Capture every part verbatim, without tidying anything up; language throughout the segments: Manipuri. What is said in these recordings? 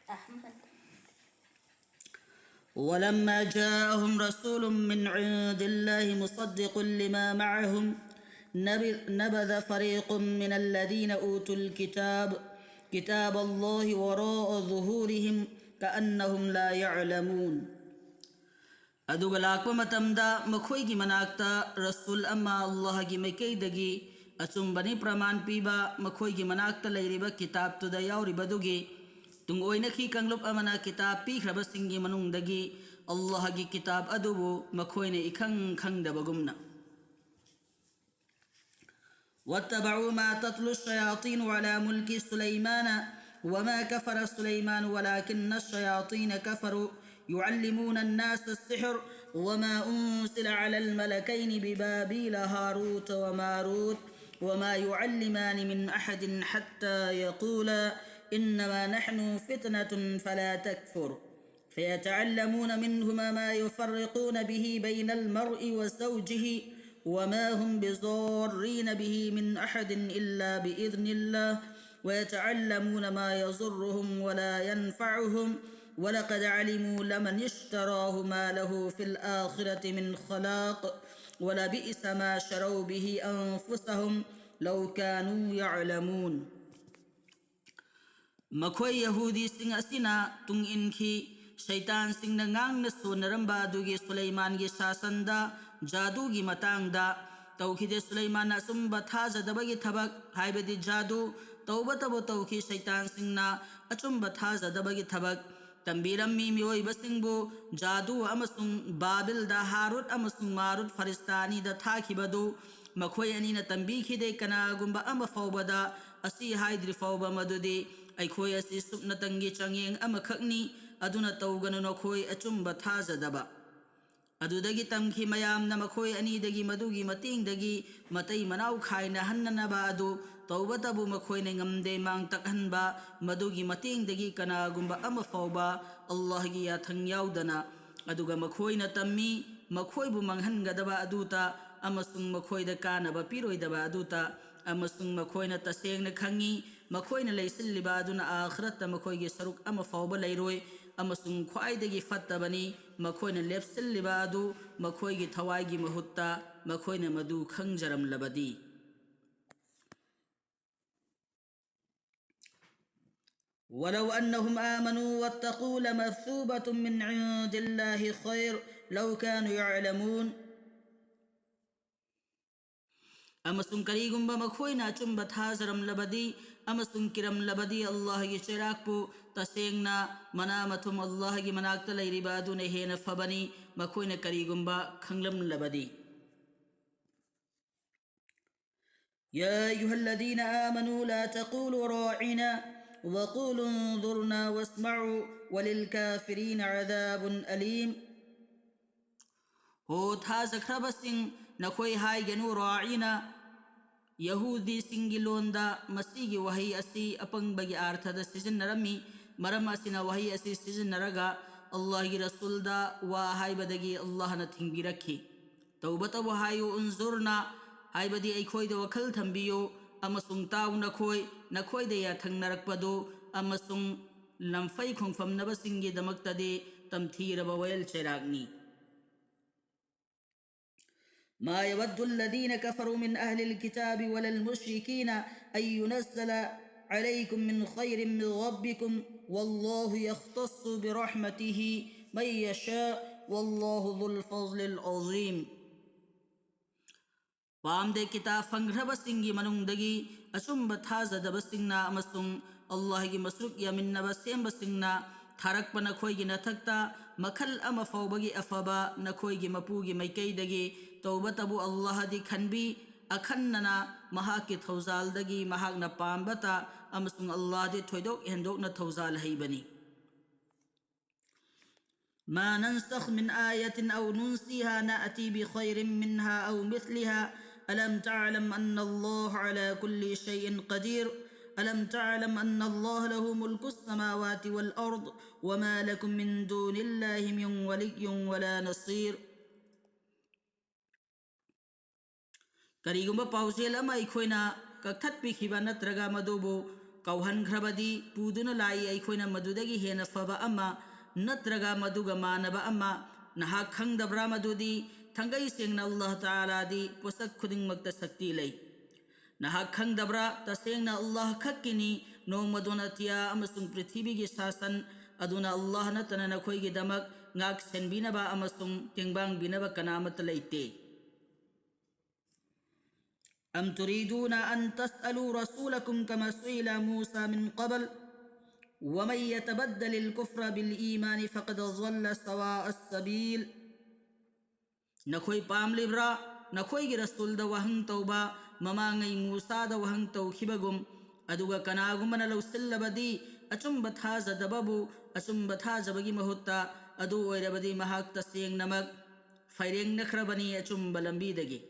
أحمد. ولما جاءهم رسول من عند الله مصدق لما معهم نبذ، نبذ فريق من الذين أوتوا الكتاب كتاب الله وراء ظهورهم كأنهم لا يعلمون. ꯑꯗꯨꯒ ꯂꯥꯛꯄ ꯃꯇꯝꯗ ꯃꯈꯣꯏꯒꯤ ꯃꯅꯥꯛꯇ ꯔꯁꯨꯜ ꯑꯃ ꯑꯜꯂꯥꯍꯒꯤ ꯃꯥꯏꯀꯩꯗꯒꯤ ꯑꯆꯨꯝꯕꯅꯤ ꯄ꯭ꯔꯃꯥꯟ ꯄꯤꯕ ꯃꯈꯣꯏꯒꯤ ꯃꯅꯥꯛꯇ ꯂꯩꯔꯤꯕ ꯀꯤꯇꯥꯕꯇꯨꯗ ꯌꯥꯎꯔꯤꯕꯗꯨꯒꯤ ꯇꯨꯡ ꯑꯣꯏꯅꯈꯤ ꯀꯥꯡꯂꯨꯞ ꯑꯃꯅ ꯀꯤꯇꯥꯕ ꯄꯤꯈ꯭ꯔꯕꯁꯤꯡꯒꯤ ꯃꯅꯨꯡꯗꯒꯤ ꯑꯜꯂꯥꯍꯒꯤ ꯀꯤꯇꯥꯕ ꯑꯗꯨꯕꯨ ꯃꯈꯣꯏꯅ ꯏꯈꯪ ꯈꯪꯗꯕꯒꯨꯝꯅ꯫ واتبعوا ما تتلو الشياطين على ملك سليمان وما كفر سليمان ولكن الشياطين كفروا يعلمون الناس السحر وما أنزل على الملكين ببابل هاروت وماروت وما يعلمان من أحد حتى يقولا إنما نحن فتنة فلا تكفر فيتعلمون منهما ما يفرقون به بين المرء وزوجه وما هم بضارين به من أحد إلا بإذن الله ويتعلمون ما يضرهم ولا ينفعهم ولقد علموا لمن اشتراه ما له في الآخرة من خلاق ولبئس ما شروا به أنفسهم لو كانوا يعلمون. ꯃꯈꯣꯏ ꯌꯍꯨꯗꯤꯁꯤꯡ ꯑꯁꯤꯅ ꯇꯨꯡ ꯏꯟꯈꯤ꯫ ꯁꯩꯇꯥꯟꯁꯤꯡꯅ ꯉꯥꯡꯅ ꯁꯣꯟꯅꯔꯝꯕ ꯑꯗꯨꯒꯤ ꯁꯨꯂꯩꯃꯥꯟꯒꯤ ꯁꯥꯁꯟꯗ ꯖꯥꯗꯨꯒꯤ ꯃꯇꯥꯡꯗ ꯇꯧꯈꯤꯗꯦ꯫ ꯁꯨꯂꯩꯃꯥꯟꯅ ꯑꯆꯨꯝꯕ ꯊꯥꯖꯗꯕꯒꯤ ꯊꯕꯛ, ꯍꯥꯏꯕꯗꯤ ꯖꯥꯗꯨ, ꯇꯧꯕꯇꯕꯨ ꯇꯧꯈꯤ꯫ ꯁꯩꯇꯥꯟꯁꯤꯡꯅ ꯑꯆꯨꯝꯕ ꯊꯥꯖꯗꯕꯒꯤ ꯊꯕꯛ ꯇꯝꯕꯤꯔꯝꯃꯤ꯫ ꯃꯤꯑꯣꯏꯕꯁꯤꯡꯕꯨ ꯖꯥꯗꯨ ꯑꯃꯁꯨꯡ ꯕꯥꯕꯤꯜꯗ ꯍꯥꯔꯨꯠ ꯑꯃꯁꯨꯡ ꯃꯥꯔꯨꯠ ꯐꯔꯤꯁꯇꯥ ꯑꯅꯤꯗ ꯊꯥꯈꯤꯕꯗꯨ ꯃꯈꯣꯏ ꯑꯅꯤꯅ ꯇꯝꯕꯤꯈꯤꯗꯦ꯫ ꯀꯅꯥꯒꯨꯝꯕ ꯑꯃ ꯐꯥꯎꯕꯗ ꯑꯁꯤ ꯍꯥꯏꯗ꯭ꯔꯤ ꯐꯥꯎꯕ ꯃꯗꯨꯗꯤ ꯑꯩꯈꯣꯏ ꯑꯁꯤ ꯁꯨꯞꯅꯇꯪꯒꯤ ꯆꯥꯡꯌꯦꯡ ꯑꯃꯈꯛꯅꯤ꯫ ꯑꯗꯨꯅ ꯇꯧꯒꯅꯨ ꯅꯈꯣꯏ ꯑꯆꯨꯝꯕ ꯊꯥꯖꯗꯕ꯫ ꯑꯗꯨꯗꯒꯤ ꯇꯝꯈꯤ꯫ ꯃꯌꯥꯝꯅ ꯃꯈꯣꯏ ꯑꯅꯤꯗꯒꯤ ꯃꯗꯨꯒꯤ ꯃꯇꯦꯡꯗꯒꯤ ꯃꯇꯩ ꯃꯅꯥꯎ ꯈꯥꯏꯅ ꯍꯟꯅꯅꯕ ꯑꯗꯨ ꯇꯧꯕꯇꯕꯨ ꯃꯈꯣꯏꯅ ꯉꯝꯗꯦ꯫ ꯃꯥꯡ ꯇꯥꯛꯍꯟꯕ ꯃꯗꯨꯒꯤ ꯃꯇꯦꯡꯗꯒꯤ ꯀꯅꯥꯒꯨꯝꯕ ꯑꯃ ꯐꯥꯎꯕ ꯑꯜꯂꯥꯍꯒꯤ ꯌꯥꯊꯪ ꯌꯥꯎꯗꯅ꯫ ꯑꯗꯨꯒ ꯃꯈꯣꯏꯅ ꯇꯝꯃꯤ, ꯃꯈꯣꯏꯕꯨ ꯃꯥꯡꯍꯟꯒꯗꯕ ꯑꯗꯨꯇ ꯑꯃꯁꯨꯡ ꯃꯈꯣꯏꯗ ꯀꯥꯟꯅꯕ ꯄꯤꯔꯣꯏꯗꯕ ꯑꯗꯨꯇ, ꯑꯃꯁꯨꯡ ꯃꯈꯣꯏꯅ ꯇꯁꯦꯡꯅ ꯈꯪꯉꯤ ꯃꯈꯣꯏꯅ ꯂꯩꯁꯤꯜꯂꯤꯕ ꯑꯗꯨꯅ ꯑꯥꯈꯔꯠꯇ ꯃꯈꯣꯏꯒꯤ ꯁꯔꯨꯛ ꯑꯃ ꯐꯥꯎꯕ ꯂꯩꯔꯣꯏ, ꯑꯃꯁꯨꯡ ꯈ꯭ꯋꯥꯏꯗꯒꯤ ꯐꯠꯇꯕꯅꯤ ꯃꯈꯣꯏꯅ ꯂꯦꯞꯁꯤꯜꯂꯤꯕ ꯑꯗꯨ ꯃꯈꯣꯏꯒꯤ ꯊꯋꯥꯏꯒꯤ ꯃꯍꯨꯠꯇ ꯃꯈꯣꯏꯅ ꯃꯗꯨ ꯈꯪꯖꯔꯝꯂꯕꯗꯤ꯫ ولو أنهم آمنوا واتقوا لمثوبة من عند الله خير لو كانوا يعلمون. ꯑꯃꯁꯨꯡ ꯀꯔꯤꯒꯨꯝꯕ ꯃꯈꯣꯏꯅ ꯑꯆꯨꯝꯕ ꯊꯥꯖꯔꯝꯂꯕꯗꯤ ꯑꯃꯁꯨꯡ ꯀꯤꯔꯝꯂꯕꯗꯤ ꯑꯜꯂꯥꯍꯒꯤ ꯆꯩꯔꯥꯛꯄꯨ, ꯇꯁꯦꯡꯅ ꯃꯅꯥ ꯃꯊꯨꯝ ꯑꯜꯂꯥꯍꯒꯤ ꯃꯅꯥꯛꯇ ꯂꯩꯔꯤꯕ ꯑꯗꯨꯅ ꯍꯦꯟꯅ ꯐꯕꯅꯤ, ꯃꯈꯣꯏꯅ ꯀꯔꯤꯒꯨꯝꯕ ꯈꯪꯂꯝꯂꯕꯗꯤ꯫ يا أيها الذين آمنوا لا تقولوا راعنا وقولوا انظرنا واسمعوا وللكافرين عذاب أليم. ꯍꯣ ꯊꯥꯖꯈ꯭ꯔꯕꯁꯤꯡ, ꯅꯈꯣꯏ ꯍꯥꯏꯒꯅꯨ ꯔꯥꯏꯅ꯫ ꯌꯍꯨꯗꯤꯁꯤꯡꯒꯤ ꯂꯣꯟꯗ ꯃꯁꯤꯒꯤ ꯋꯥꯍꯩ ꯑꯁꯤ ꯑꯄꯪꯕꯒꯤ ꯑꯥꯔꯊꯗ ꯁꯤꯖꯤꯟꯅꯔꯝꯃꯤ꯫ ꯃꯔꯝ ꯑꯁꯤꯅ ꯋꯥꯍꯩ ꯑꯁꯤ ꯁꯤꯖꯤꯟꯅꯔꯒ ꯑꯜꯂꯥꯍꯒꯤ ꯔꯁꯨꯜꯗ ꯋꯥ ꯍꯥꯏꯕꯗꯒꯤ ꯑꯜꯂꯥꯍꯅ ꯊꯤꯡꯕꯤꯔꯛꯈꯤ꯫ ꯇꯧꯕꯇꯕꯨ ꯍꯥꯏꯌꯨ, ꯎꯟꯖꯨꯔꯅ, ꯍꯥꯏꯕꯗꯤ ꯑꯩꯈꯣꯏꯗ ꯋꯥꯈꯜ ꯊꯝꯕꯤꯌꯨ, ꯑꯃꯁꯨꯡ ꯇꯥꯎ ꯅꯈꯣꯏ, ꯅꯈꯣꯏꯗ ꯌꯥꯊꯪꯅꯔꯛꯄꯗꯨ, ꯑꯃꯁꯨꯡ ꯂꯝꯐꯩ ꯈꯣꯡꯐꯝꯅꯕꯁꯤꯡꯒꯤꯗꯃꯛꯇꯗꯤ ꯇꯝꯊꯤꯔꯕ ꯋꯥꯌꯦꯜ ꯆꯩꯔꯥꯛꯅꯤ꯫ ما يود الذين كفروا من أهل الكتاب ولا المشركين أن ينزل عليكم من خير من ربكم والله يختص برحمته من يشاء والله ذو الفضل العظيم. ꯄꯥꯝꯗꯦ ꯀꯤꯇꯥꯕ ꯐꯪꯈ꯭ꯔꯕꯁꯤꯡꯒꯤ ꯃꯅꯨꯡꯗꯒꯤ ꯑꯆꯨꯝꯕ ꯊꯥꯖꯗꯕꯁꯤꯡꯅ ꯑꯃꯁꯨꯡ ꯑꯜꯂꯥꯍꯒꯤ ꯃꯁꯔꯨꯛ ꯌꯥꯃꯤꯟꯅꯕ ꯁꯦꯝꯕꯁꯤꯡꯅ ꯊꯥꯔꯛꯄ ꯅꯈꯣꯏꯒꯤ ꯅꯊꯛꯇ ꯃꯈꯜ ꯑꯃ ꯐꯥꯎꯕꯒꯤ ꯑꯐꯕ ꯅꯈꯣꯏꯒꯤ ꯃꯄꯨꯒꯤ ꯃꯥꯏꯀꯩꯗꯒꯤ꯫ ꯇꯧꯕꯇꯕꯨ ꯑꯜꯂꯥꯍꯗꯤ ꯈꯟꯕꯤ, ꯑꯈꯟꯅꯅ ꯃꯍꯥꯛꯀꯤ ꯊꯧꯖꯥꯜꯗꯒꯤ ꯃꯍꯥꯛꯅ ꯄꯥꯝꯕꯇ, ꯑꯃꯁꯨꯡ ꯑꯜꯂꯥꯍꯗꯤ ꯊꯣꯏꯗꯣꯛ ꯍꯦꯟꯗꯣꯛꯅ ꯊꯧꯖꯥꯜ ꯍꯩꯕꯅꯤ꯫ ما ننسخ من آية أو ننسها نأت بخير منها أو مثلها ألم تعلم أن الله على كل شيء قدير ألم تعلم أن الله له ملك السماوات والأرض وما لكم من دون الله من ولي ولا نصير. ꯀꯔꯤꯒꯨꯝꯕ ꯄꯥꯎꯖꯦꯜ ꯑꯃ ꯑꯩꯈꯣꯏꯅ ꯀꯛꯊꯠꯄꯤꯈꯤꯕ ꯅꯠꯇ꯭ꯔꯒ ꯃꯗꯨꯕꯨ ꯀꯥꯎꯍꯟꯈ꯭ꯔꯕꯗꯤ ꯄꯨꯗꯨꯅ ꯂꯥꯛꯏ ꯑꯩꯈꯣꯏꯅ ꯃꯗꯨꯗꯒꯤ ꯍꯦꯟꯅ ꯐꯕ ꯑꯃ ꯅꯠꯇ꯭ꯔꯒ ꯃꯗꯨꯒ ꯃꯥꯟꯅꯕ ꯑꯃ꯫ ꯅꯍꯥꯛ ꯈꯪꯗꯕ꯭ꯔꯥ ꯃꯗꯨꯗꯤ? ꯊꯥꯡꯒꯩ ꯁꯦꯡꯅ ꯑꯜꯂꯥꯍ ꯇꯥꯂꯥꯗꯤ ꯄꯣꯠꯁꯛ ꯈꯨꯗꯤꯡꯃꯛꯇ ꯁꯛꯇꯤ ꯂꯩ꯫ ꯅꯍꯥꯛ ꯈꯪꯗꯕ꯭ꯔꯥ? ꯇꯁꯦꯡꯅ ꯑꯜꯂꯥꯍ ꯈꯛꯀꯤꯅꯤ ꯅꯣꯡꯃꯗꯣꯟ ꯑꯇꯤꯌꯥ ꯑꯃꯁꯨꯡ ꯄ꯭ꯔꯤꯊꯤꯕꯤꯒꯤ ꯁꯥꯁꯟ꯫ ꯑꯗꯨꯅ ꯑꯜꯂꯥꯍ ꯅꯠꯇꯅ ꯅꯈꯣꯏꯒꯤꯗꯃꯛ ꯉꯥꯛ ꯁꯦꯟꯕꯤꯅꯕ ꯑꯃꯁꯨꯡ ꯇꯦꯡꯕꯥꯡꯕꯤꯅꯕ ꯀꯅꯥ ꯑꯃꯠꯇ ꯂꯩꯇꯦ꯫ أم تريدون أن تسألوا رسولكم كما سئل موسى من قبل ومن يتبدل الكفر بالإيمان فقد ضل سواء السبيل. ꯅꯈꯣꯏ ꯄꯥꯝꯂꯤꯕ꯭ꯔꯥ ꯅꯈꯣꯏꯒꯤ ꯔꯁꯨꯜꯗ ꯋꯥꯍꯪ ꯇꯧꯕ ꯃꯃꯥꯡꯉꯩ ꯃꯨꯁꯥꯗ ꯋꯥꯍꯪ ꯇꯧꯈꯤꯕꯒꯨꯝ? ꯑꯗꯨꯒ ꯀꯅꯥꯒꯨꯝꯕꯅ ꯂꯧꯁꯤꯜꯂꯕꯗꯤ ꯑꯆꯨꯝꯕ ꯊꯥꯖꯗꯕꯕꯨ ꯑꯆꯨꯝꯕ ꯊꯥꯖꯕꯒꯤ ꯃꯍꯨꯠꯇ ꯑꯗꯨ ꯑꯣꯏꯔꯕꯗꯤ ꯃꯍꯥꯛ ꯇꯁꯦꯡꯅꯃꯛ ꯐꯩꯔꯦꯡꯅꯈ꯭ꯔꯕꯅꯤ ꯑꯆꯨꯝꯕ ꯂꯝꯕꯤꯗꯒꯤ꯫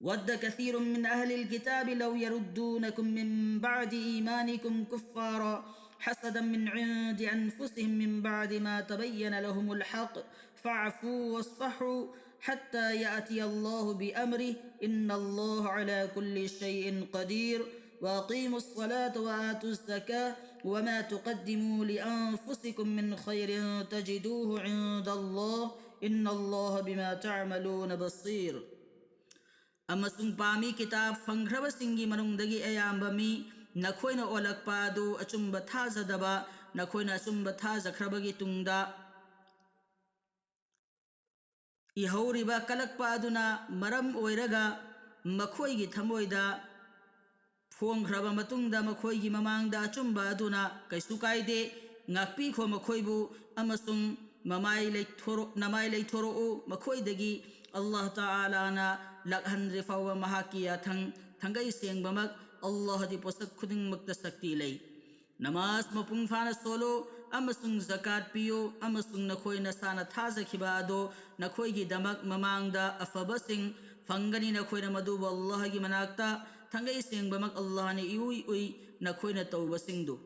ود كثير من أهل الكتاب لو يردونكم من بعد إيمانكم كفارا حسدا من عند أنفسهم من بعد ما تبين لهم الحق فاعفوا واصفحوا حتى يأتي الله بأمره إن الله على كل شيء قدير وأقيموا الصلاة وآتوا الزكاة وما تقدموا لأنفسكم من خير تجدوه عند الله إن الله بما تعملون بصير. ꯑꯃꯁꯨꯡ ꯄꯥꯝꯃꯤ ꯀꯤꯇꯥꯕ ꯐꯪꯈ꯭ꯔꯕꯁꯤꯡꯒꯤ ꯃꯅꯨꯡꯗꯒꯤ ꯑꯌꯥꯝꯕ ꯃꯤ ꯅꯈꯣꯏꯅ ꯑꯣꯜꯂꯛꯄ ꯑꯗꯨ ꯑꯆꯨꯝꯕ ꯊꯥꯖꯗꯕ, ꯅꯈꯣꯏꯅ ꯑꯆꯨꯝꯕ ꯊꯥꯖꯈ꯭ꯔꯕꯒꯤ ꯇꯨꯡꯗ ꯏꯍꯧꯔꯤꯕ ꯀꯜꯂꯛꯄ ꯑꯗꯨꯅ ꯃꯔꯝ ꯑꯣꯏꯔꯒ ꯃꯈꯣꯏꯒꯤ ꯊꯃꯣꯏꯗ ꯐꯣꯡꯈ꯭ꯔꯕ ꯃꯇꯨꯡꯗ ꯃꯈꯣꯏꯒꯤ ꯃꯃꯥꯡꯗ ꯑꯆꯨꯝꯕ ꯑꯗꯨꯅ ꯀꯩꯁꯨ ꯀꯥꯏꯗꯦ, ꯉꯥꯛꯄꯤꯈꯣ ꯃꯈꯣꯏꯕꯨ, ꯑꯃꯁꯨꯡ ꯃꯃꯥꯏ ꯂꯩꯊꯣꯔꯛ-, ꯅꯃꯥꯏ ꯂꯩꯊꯣꯔꯛꯎ ꯃꯈꯣꯏꯗꯒꯤ, ꯑꯜꯂꯥꯍ ꯇꯥꯂꯥꯅ ꯂꯥꯛꯍꯟꯗ꯭ꯔꯤ ꯐꯥꯎꯕ ꯃꯍꯥꯛꯀꯤ ꯌꯥꯊꯪ ꯊꯥꯡꯒꯩ ꯁꯦꯡꯕꯃꯛ꯫ ꯑꯜꯂꯥꯍꯗꯤ ꯄꯣꯠꯁꯛ ꯈꯨꯗꯤꯡꯃꯛꯇ ꯁꯛꯇꯤ ꯂꯩ꯫ ꯅꯃꯥꯖ ꯃꯄꯨꯡ ꯐꯥꯅ ꯁꯣꯜꯂꯨ ꯑꯃꯁꯨꯡ ꯖꯀꯥꯠ ꯄꯤꯌꯨ, ꯑꯃꯁꯨꯡ ꯅꯈꯣꯏ ꯅꯁꯥꯅ ꯊꯥꯖꯈꯤꯕ ꯑꯗꯨ ꯅꯈꯣꯏꯒꯤꯗꯃꯛ ꯃꯃꯥꯡꯗ ꯑꯐꯕꯁꯤꯡ ꯐꯪꯒꯅꯤ, ꯅꯈꯣꯏꯅ ꯃꯗꯨꯕꯨ ꯑꯜꯂꯥꯍꯒꯤ ꯃꯅꯥꯛꯇ ꯊꯥꯡꯒꯩ ꯁꯦꯡꯕꯃꯛ ꯑꯜꯂꯥꯍꯅ ꯏꯎꯏ ꯎꯏ ꯅꯈꯣꯏꯅ ꯇꯧꯕꯁꯤꯡꯗꯨ꯫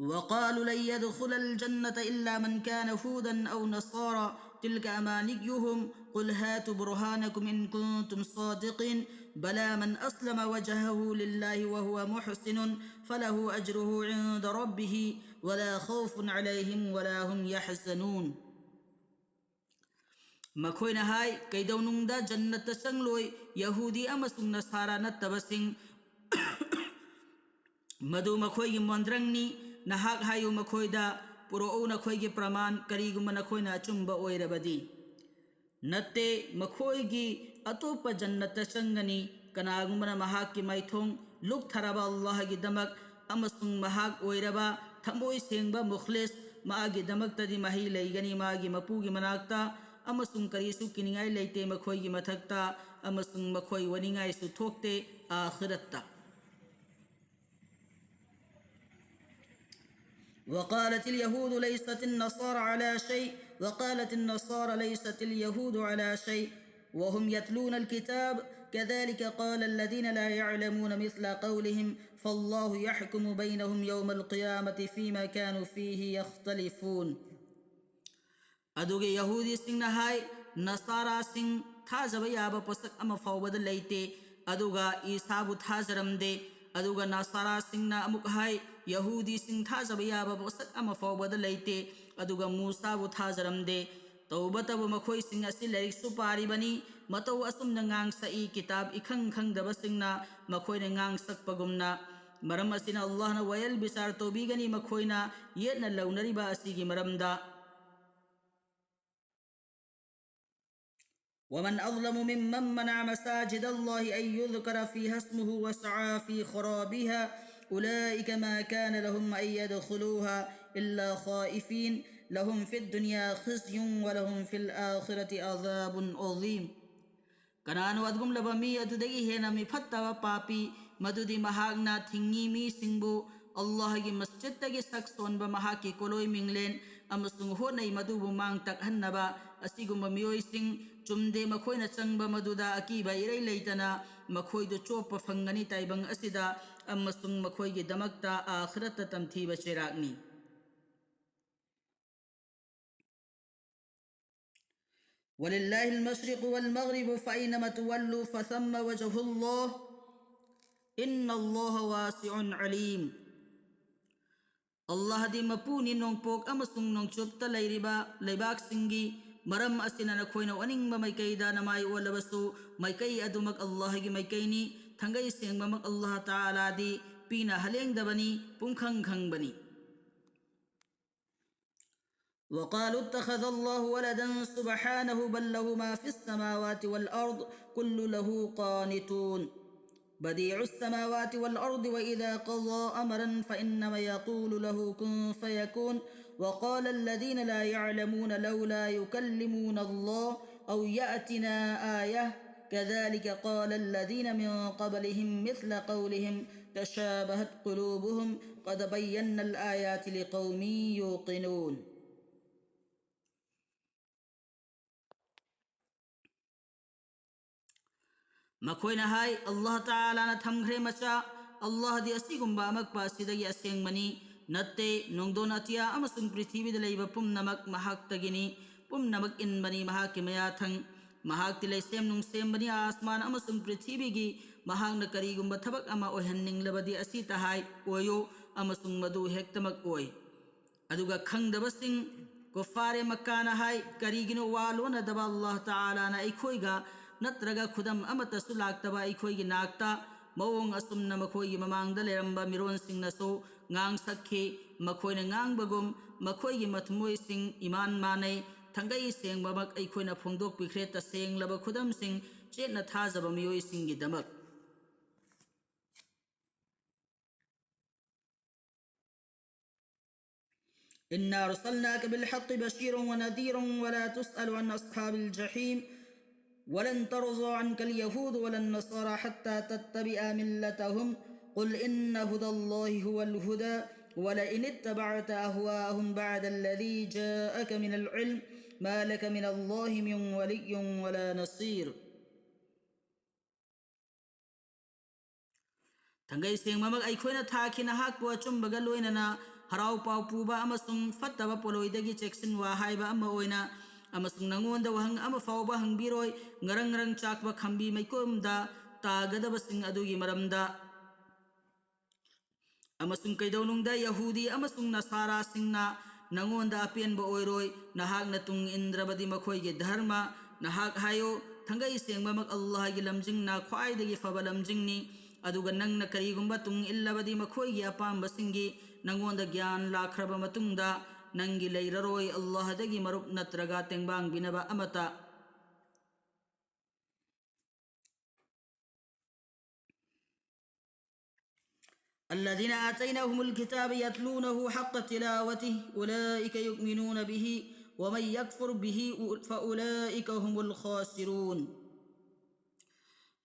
وقالوا لن يدخل الجنة إلا من كان هودا أو نصارى تلك أمانيهم قل هاتوا برهانكم إن كنتم صادقين بلى من أسلم وجهه لله وهو محسن فله أجره عند ربه ولا خوف عليهم ولا هم يحزنون. ꯃꯈꯣꯏꯅ ꯍꯥꯏ, ꯀꯩꯗꯧꯅꯨꯡꯗ ꯖꯟꯅꯠꯇ ꯆꯪꯂꯣꯏ ꯌꯍꯨꯗꯤ ꯑꯃꯁꯨꯡ ꯅꯁꯥꯔꯥ ꯅꯠꯇꯕꯁꯤꯡ꯫ ꯃꯗꯨ ꯃꯈꯣꯏꯒꯤ ꯃꯣꯟꯗ꯭ꯔꯪꯅꯤ꯫ ꯅꯍꯥꯛ ꯍꯥꯏꯌꯨ ꯃꯈꯣꯏꯗ, ꯄꯨꯔꯛꯎ ꯅꯈꯣꯏꯒꯤ ꯄ꯭ꯔꯃꯥꯟ, ꯀꯔꯤꯒꯨꯝꯕ ꯅꯈꯣꯏꯅ ꯑꯆꯨꯝꯕ ꯑꯣꯏꯔꯕꯗꯤ꯫ ꯅꯠꯇꯦ, ꯃꯈꯣꯏꯒꯤ ꯑꯇꯣꯞꯄ ꯖꯟꯅꯠꯇ ꯆꯪꯒꯅꯤ꯫ ꯀꯅꯥꯒꯨꯝꯕꯅ ꯃꯍꯥꯛꯀꯤ ꯃꯥꯏꯊꯣꯡ ꯂꯨꯞꯊꯔꯕ ꯑꯜꯂꯥꯍꯒꯤꯗꯃꯛ ꯑꯃꯁꯨꯡ ꯃꯍꯥꯛ ꯑꯣꯏꯔꯕ ꯊꯃꯣꯏ ꯁꯦꯡꯕ ꯃꯨꯈ꯭ꯂꯤꯁ, ꯃꯥꯒꯤꯗꯃꯛꯇꯗꯤ ꯃꯍꯩ ꯂꯩꯒꯅꯤ ꯃꯥꯒꯤ ꯃꯄꯨꯒꯤ ꯃꯅꯥꯛꯇ, ꯑꯃꯁꯨꯡ ꯀꯔꯤꯁꯨ ꯀꯤꯅꯤꯡꯉꯥꯏ ꯂꯩꯇꯦ ꯃꯈꯣꯏꯒꯤ ꯃꯊꯛꯇ, ꯑꯃꯁꯨꯡ ꯃꯈꯣꯏ ꯋꯥꯅꯤꯡꯉꯥꯏꯁꯨ ꯊꯣꯛꯇꯦ ꯑꯥꯈꯤꯔꯠꯇ꯫ وقالت اليهود ليست النصارى على شيء وقالت النصارى ليست اليهود على شيء وهم يتلون الكتاب كذلك قال الذين لا يعلمون مثل قولهم فالله يحكم بينهم يوم القيامة فيما كانوا فيه يختلفون. ꯑꯗꯨꯒ ꯌꯍꯨꯗꯤꯁꯤꯡꯅ ꯍꯥꯏ, ꯅꯁꯥꯔꯥꯁꯤꯡ ꯊꯥꯖꯕ ꯌꯥꯕ ꯄꯣꯠꯁꯛ ꯑꯃ ꯐꯥꯎꯕꯗ ꯂꯩꯇꯦ, ꯑꯗꯨꯒ ꯏꯁꯥꯕꯨ ꯊꯥꯖꯔꯝꯗꯦ꯫ ꯑꯗꯨꯒ ꯅꯁꯥꯔꯥꯁꯤꯡꯅ ꯑꯃꯨꯛ ꯍꯥꯏ, ꯌꯍꯨꯗꯤꯁꯤꯡ ꯊꯥꯖꯕ ꯌꯥꯕ ꯄꯣꯠꯁꯛ ꯑꯃ ꯐꯥꯎꯕꯗ ꯂꯩꯇꯦ, ꯑꯗꯨꯒ ꯃꯨꯁꯥꯕꯨ ꯊꯥꯖꯔꯝꯗꯦ꯫ ꯇꯧꯕꯇꯕꯨ ꯃꯈꯣꯏꯁꯤꯡ ꯑꯁꯤ ꯂꯥꯏꯔꯤꯛꯁꯨ ꯄꯥꯔꯤꯕꯅꯤ, ꯃꯇꯧ ꯑꯁꯨꯝꯅ ꯉꯥꯡꯁꯛꯏ, ꯀꯤꯇꯥꯕ ꯏꯈꯪ ꯈꯪꯗꯕꯁꯤꯡꯅ ꯃꯈꯣꯏꯅ ꯉꯥꯡꯁꯛꯄꯒꯨꯝꯅ꯫ ꯃꯔꯝ ꯑꯁꯤꯅ ꯑꯜꯂꯥꯍꯅ ꯋꯥꯌꯦꯜ ꯕꯤꯆꯥꯔ ꯇꯧꯕꯤꯒꯅꯤ ꯃꯈꯣꯏꯅ ꯌꯦꯠꯅ ꯂꯧꯅꯔꯤꯕ ꯑꯁꯤꯒꯤ ꯃꯔꯝꯗ꯫ ومن أظلم ممن منع مساجد الله أن يذكر فيها اسمه وسعى في خرابها أولئك ما كان لهم أن يدخلوها إلا خائفين لهم في الدنيا خزي ولهم في الآخرة عذاب عظيم. ꯀꯅꯥꯅꯣ ꯑꯗꯨꯒꯨꯝꯂꯕ ꯃꯤ ꯑꯗꯨꯗꯒꯤ ꯍꯦꯟꯅ ꯃꯤꯐꯠꯇꯕ ꯄꯥꯄꯤ, ꯃꯗꯨꯗꯤ ꯃꯍꯥꯛꯅ ꯊꯤꯡꯉꯤ ꯃꯤꯁꯤꯡꯕꯨ ꯑꯜꯂꯥꯍꯒꯤ ꯃꯁꯖꯤꯗꯇꯒꯤ ꯁꯛ ꯁꯣꯟꯕ ꯃꯍꯥꯛꯀꯤ ꯀꯣꯂꯣꯏ ꯃꯤꯡꯂꯦꯟ ꯑꯃꯁꯨꯡ ꯍꯣꯠꯅꯩ ꯃꯗꯨꯕꯨ ꯃꯥꯡ ꯇꯥꯛꯍꯟꯅꯕ? ꯑꯁꯤꯒꯨꯝꯕ ꯃꯤꯑꯣꯏꯁꯤꯡ ꯆꯨꯝꯗꯦ, ꯃꯈꯣꯏꯅ ꯆꯪꯕ ꯃꯗꯨꯗ ꯑꯀꯤꯕ ꯏꯔꯩ ꯂꯩꯇꯅ ꯃꯈꯣꯏꯗꯨ ꯆꯣꯞꯄ ꯐꯪꯒꯅꯤ ꯇꯥꯏꯕꯪ ꯑꯁꯤꯗ, ꯑꯃꯁꯨꯡ ꯃꯈꯣꯏꯒꯤꯗꯃꯛꯇ ꯑꯥꯈꯤꯔꯠꯇ ꯇꯝꯊꯤꯕ ꯆꯩꯔꯥꯛꯅꯤ꯫ ولله المشرق والمغرب فأينما تولوا فثم وجه الله إن الله واسع عليم. ꯑꯜꯂꯥꯍꯗꯤ ꯃꯄꯨꯅꯤ ꯅꯣꯡꯄꯣꯛ ꯑꯃꯁꯨꯡ ꯅꯣꯡꯆꯨꯞꯇ ꯂꯩꯔꯤꯕ ꯂꯩꯕꯥꯛꯁꯤꯡꯒꯤ꯫ ꯃꯔꯝ ꯑꯁꯤꯅ ꯅꯈꯣꯏꯅ ꯑꯣꯟꯅꯤꯡꯕ ꯃꯥꯏꯀꯩꯗ ꯅꯃꯥꯏ ꯑꯣꯜꯂꯕꯁꯨ, ꯃꯥꯏꯀꯩ ꯑꯗꯨꯃꯛ ꯑꯜꯂꯥꯍꯒꯤ ꯃꯥꯏꯀꯩꯅꯤ꯫ ꯊꯥꯡꯒꯩ ꯁꯦꯡꯕꯃꯛ ꯑꯜꯂꯥꯍ ꯇꯥꯂꯥꯗꯤ ꯄꯤꯅ ꯍꯂꯦꯡꯗꯕꯅꯤ, ꯄꯨꯝꯈꯪ ꯈꯪꯕꯅꯤ꯫ وقالوا اتخذ الله ولدا سبحانه بل له ما في السماوات والأرض كل له قانتون. بديع السماوات والأرض وإذا قضى أمرا فإنما يقول له كن فيكون. وقال الذين لا يعلمون لولا يكلمنا الله أو يأتنا آية. كذلك قال الذين من قبلهم مثل قولهم تشابهت قلوبهم قد بينا الآيات لقوم يوقنون. ꯃꯈꯣꯏꯅ ꯍꯥꯏ, ꯑꯜꯂꯥꯍ ꯇꯥꯂꯥꯅ ꯊꯝꯈ꯭ꯔꯦ ꯃꯆꯥ꯫ ꯑꯜꯂꯥꯍꯗꯤ ꯑꯁꯤꯒꯨꯝꯕ ꯑꯃꯛꯄ ꯑꯁꯤꯗꯒꯤ ꯑꯁꯦꯡꯕꯅꯤ꯫ ꯅꯠꯇꯦ, ꯅꯣꯡꯗꯣꯟ ꯑꯇꯤꯌꯥ ꯑꯃꯁꯨꯡ ꯄ꯭ꯔꯤꯊꯤꯕꯤꯗ ꯂꯩꯕ ꯄꯨꯝꯅꯃꯛ ꯃꯍꯥꯛꯇꯒꯤꯅꯤ꯫ ꯄꯨꯝꯅꯃꯛ ꯏꯟꯕꯅꯤ ꯃꯍꯥꯛꯀꯤ ꯃꯌꯥꯊꯪ꯫ ꯃꯍꯥꯛꯇꯤ ꯂꯩꯁꯦꯝ ꯅꯨꯡꯁꯦꯝꯕꯅꯤ ꯑꯥꯁꯃꯥꯟ ꯑꯃꯁꯨꯡ ꯄ꯭ꯔꯤꯊꯤꯕꯤꯒꯤ꯫ ꯃꯍꯥꯛꯅ ꯀꯔꯤꯒꯨꯝꯕ ꯊꯕꯛ ꯑꯃ ꯑꯣꯏꯍꯟꯅꯤꯡꯂꯕꯗꯤ ꯑꯁꯤ ꯇꯍꯥꯏ, ꯑꯣꯏꯌꯨ, ꯑꯃꯁꯨꯡ ꯃꯗꯨ ꯍꯦꯛꯇꯃꯛ ꯑꯣꯏ꯫ ꯑꯗꯨꯒ ꯈꯪꯗꯕꯁꯤꯡ, ꯀꯨꯐꯥꯔꯦ ꯃꯛꯀꯥꯅ ꯍꯥꯏ, ꯀꯔꯤꯒꯤꯅꯣ ꯋꯥ ꯂꯣꯟꯅꯗꯕ ꯑꯜꯂꯥꯍ ꯇꯥꯂꯥꯅ ꯑꯩꯈꯣꯏꯒ, ꯅꯠꯇ꯭ꯔꯒ ꯈꯨꯗꯝ ꯑꯃꯠꯇꯁꯨ ꯂꯥꯛꯇꯕ ꯑꯩꯈꯣꯏꯒꯤ ꯅꯥꯛꯇ? ꯃꯑꯣꯡ ꯑꯁꯨꯝꯅ ꯃꯈꯣꯏꯒꯤ ꯃꯃꯥꯡꯗ ꯂꯩꯔꯝꯕ ꯃꯤꯔꯣꯟꯁꯤꯡꯅꯁꯨ ꯉꯥꯡꯁꯛꯈꯤ꯫ ꯃꯈꯣꯏꯅ ꯉꯥꯡꯕꯒꯨꯝ ꯃꯈꯣꯏꯒꯤ ꯃꯊꯃꯣꯏꯁꯤꯡ ꯏꯃꯥꯟ ꯃꯥꯟꯅꯩ꯫ ꯊꯥꯡꯒꯩ ꯁꯦꯡꯕꯃꯛ ꯑꯩꯈꯣꯏꯅ ꯐꯣꯡꯗꯣꯛꯄꯤꯈ꯭ꯔꯦ ꯇꯁꯦꯡꯂꯕ ꯈꯨꯗꯝꯁꯤꯡ ꯆꯦꯠꯅ ꯊꯥꯖꯕ ꯃꯤꯑꯣꯏꯁꯤꯡꯒꯤꯗꯃꯛ꯫ إنا أرسلناك بالحق بشيرا ونذيرا ولا تسأل عن أصحاب الجحيم. ولن ترضى عنك اليهود ولا النصارى حتى تتبع ملتهم. قل إن هدى الله هو الهدى ولئن اتبعت أهواءهم بعد الذي جاءك من العلم ما لك من الله من ولي ولا نصير. ꯊꯥꯡꯒꯩ ꯁꯦꯡꯕꯃꯛ ꯑꯩꯈꯣꯏꯅ ꯊꯥꯈꯤ ꯅꯍꯥꯛꯄꯨ ꯑꯆꯨꯝꯕꯒ ꯂꯣꯏꯅꯅ ꯍꯔꯥꯎ ꯄꯥꯎ ꯄꯨꯕ ꯑꯃꯁꯨꯡ ꯐꯠꯇꯕ ꯄꯣꯠꯂꯣꯏꯗꯒꯤ ꯆꯦꯛꯁꯤꯟꯋꯥ ꯍꯥꯏꯕ ꯑꯃ ꯑꯣꯏꯅ꯫ ꯑꯃꯁꯨꯡ ꯅꯉꯣꯟꯗ ꯋꯥꯍꯪ ꯑꯃ ꯐꯥꯎꯕ ꯍꯪꯕꯤꯔꯣꯏ, ꯉꯔꯪ ꯉꯔꯪ ꯆꯥꯛꯄ ꯈꯝꯕꯤ ꯃꯩꯀꯣꯝꯗ ꯇꯥꯒꯗꯕꯁꯤꯡ ꯑꯗꯨꯒꯤ ꯃꯔꯝꯗ꯫ ꯑꯃꯁꯨꯡ ꯀꯩꯗꯧꯅꯨꯡꯗ ꯌꯍꯨꯗꯤ ꯑꯃꯁꯨꯡ ꯅꯁꯥꯔꯥꯁꯤꯡꯅ ꯅꯉꯣꯟꯗ ꯑꯄꯦꯟꯕ ꯑꯣꯏꯔꯣꯏ, ꯅꯍꯥꯛꯅ ꯇꯨꯡ ꯏꯟꯗ꯭ꯔꯕꯗꯤ ꯃꯈꯣꯏꯒꯤ ꯙꯔꯃ꯫ ꯅꯍꯥꯛ ꯍꯥꯏꯌꯨ, ꯊꯥꯡꯒꯩ ꯁꯦꯡꯕꯃꯛ ꯑꯜꯂꯥꯍꯒꯤ ꯂꯝꯖꯤꯡꯅ ꯈ꯭ꯋꯥꯏꯗꯒꯤ ꯐꯕ ꯂꯝꯖꯤꯡꯅꯤ꯫ ꯑꯗꯨꯒ ꯅꯪꯅ ꯀꯔꯤꯒꯨꯝꯕ ꯇꯨꯡ ꯏꯜꯂꯕꯗꯤ ꯃꯈꯣꯏꯒꯤ ꯑꯄꯥꯝꯕꯁꯤꯡꯒꯤ ꯅꯉꯣꯟꯗ ꯒ꯭ꯌꯥꯟ ꯂꯥꯛꯈ꯭ꯔꯕ ꯃꯇꯨꯡꯗ, ꯅꯪꯒꯤ ꯂꯩꯔꯔꯣꯏ ꯑꯜꯂꯥꯍꯗꯒꯤ ꯃꯔꯨꯞ ꯅꯠꯇ꯭ꯔꯒ ꯇꯦꯡꯕꯥꯡꯕꯤꯅꯕ ꯑꯃꯠꯇ꯫ الذين آتيناهم الكتاب يتلونه حق تلاوته أولئك يؤمنون به ومن يكفر به فأولئك هم الخاسرون.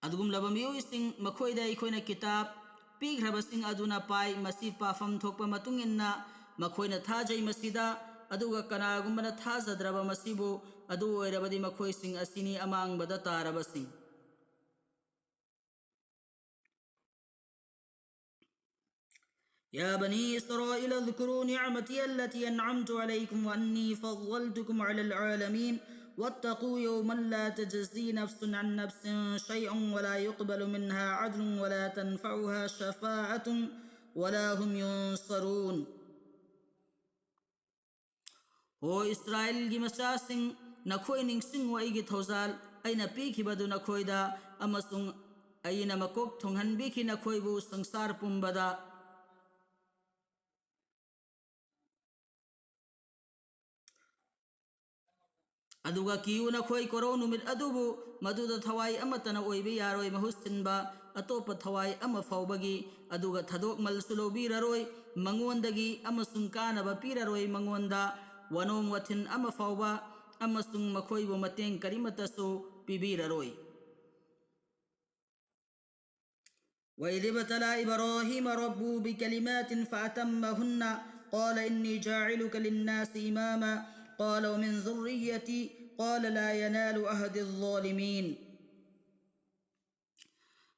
ꯑꯗꯨꯒꯨꯝꯂꯕ ꯃꯤꯑꯣꯏꯁꯤꯡ, ꯃꯈꯣꯏꯗ ꯑꯩꯈꯣꯏꯅ ꯀꯤꯇꯥꯕ ꯄꯤꯈ꯭ꯔꯕꯁꯤꯡ ꯑꯗꯨꯅ ꯄꯥꯏ, ꯃꯁꯤ ꯄꯥꯐꯝ ꯊꯣꯛꯄ ꯃꯇꯨꯡ ꯏꯟꯅ ꯃꯈꯣꯏꯅ ꯊꯥꯖꯩ ꯃꯁꯤꯗ, ꯑꯗꯨꯒ ꯀꯅꯥꯒꯨꯝꯕꯅ ꯊꯥꯖꯗ꯭ꯔꯕ ꯃꯁꯤꯕꯨ, ꯑꯗꯨ ꯑꯣꯏꯔꯕꯗꯤ ꯃꯈꯣꯏꯁꯤꯡ ꯑꯁꯤꯅꯤ ꯑꯃꯥꯡꯕꯗ ꯇꯥꯔꯕꯁꯤꯡ꯫ يا بني إسرائيل اذكروا نعمتي التي أنعمت عليكم وأني فضلتكم على العالمين واتقوا يوما لا تجزي نفس عن نفس شيئا ولا يقبل منها عدل ولا تنفعها شفاعة ولا هم ينصرون. ꯍꯣ ꯏꯁꯔꯥꯏꯜꯒꯤ ꯃꯆꯥꯁꯤꯡ, ꯅꯈꯣꯏ ꯅꯤꯡꯁꯤꯡꯉꯨ ꯑꯩꯒꯤ ꯊꯧꯖꯥꯜ ꯑꯩꯅ ꯄꯤꯈꯤꯕꯗꯨ ꯅꯈꯣꯏꯗ, ꯑꯃꯁꯨꯡ ꯑꯩꯅ ꯃꯀꯣꯛ ꯊꯣꯡꯍꯟꯕꯤꯈꯤ ꯅꯈꯣꯏꯕꯨ ꯁꯪꯁꯥꯔ ꯄꯨꯝꯕꯗ꯫ ꯑꯗꯨꯒ ꯀꯤꯌꯨ ꯅꯈꯣꯏ ꯀꯣꯔꯧ ꯅꯨꯃꯤꯠ ꯑꯗꯨꯕꯨ, ꯃꯗꯨꯗ ꯊꯋꯥꯏ ꯑꯃꯠꯇꯅ ꯑꯣꯏꯕ ꯌꯥꯔꯣꯏ ꯃꯍꯨꯠ ꯁꯤꯟꯕ ꯑꯇꯣꯞꯄ ꯊꯋꯥꯏ ꯑꯃ ꯐꯥꯎꯕꯒꯤ, ꯑꯗꯨꯒ ꯊꯥꯗꯣꯛꯃꯜꯁꯨ ꯂꯧꯕꯤꯔꯔꯣꯏ ꯃꯉꯣꯟꯗꯒꯤ, ꯑꯃꯁꯨꯡ ꯀꯥꯅꯕ ꯄꯤꯔꯔꯣꯏ ꯃꯉꯣꯟꯗ ꯋꯥꯅꯣꯝ ꯋꯥꯊꯤꯟ ꯑꯃ ꯐꯥꯎꯕ, ꯑꯃꯁꯨꯡ ꯃꯈꯣꯏꯕꯨ ꯃꯇꯦꯡ ꯀꯔꯤꯃꯠꯇꯁꯨ ꯄꯤꯕꯤꯔꯔꯣꯏ꯫ وإذ ابتلى إبراهيم ربه بكلمات فأتمهن قال إني جاعلك للناس إماما قال ومن ذريتي قال لا ينال عهدي الظالمين.